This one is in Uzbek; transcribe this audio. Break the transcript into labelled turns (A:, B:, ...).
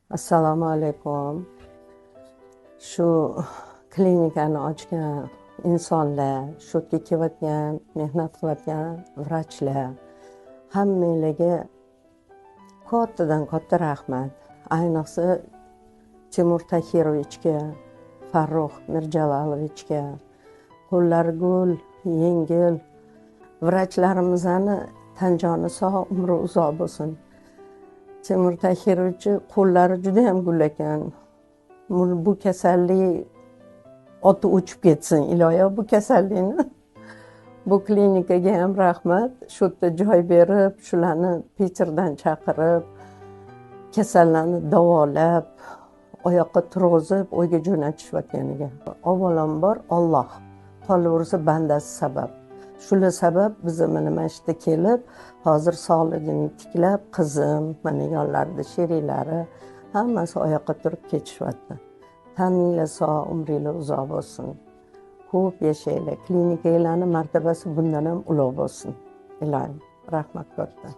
A: Assalomu alaykum. Shu klinikani ochgan insonlar, shu yerga kelayotgan, mehnat qilayotgan vrachlar, hammanglarga kattadan katta rahmat. Ayniqsa Timur Tahirovichga, Farruh Mirjalalovichga. Qo'llari gul, yengil. Vrachlarimizni tan joni sog', umri uzoq bo'lsin. Timur Tahirovichni qo'llari juda ham gul ekan. Bu kasallik oti o'chib ketsin, iloyo bu kasallikni. Bu klinikaga ham rahmat. Shu yerda joy berib, shularni Piterdan chaqirib, kasallarni davolab, oyoqqa turg'izib, uyga jo'natishayotganiga. Avvalambor Alloh, qolaversa bandasi sabab. Shular sabab biz mana shu yerda kelib, hozir sog'ligini tiklab, qizim, mana yonlarida sheriklari hammasi oyoqqa turib ketishyapti. Taninglar sog', umringlar uzoq bo'lsin. Ko'p yashanglar. Klinikanglarni martabasi bundan ham ulug' bo'lsin. Iloyim. Rahmat katta.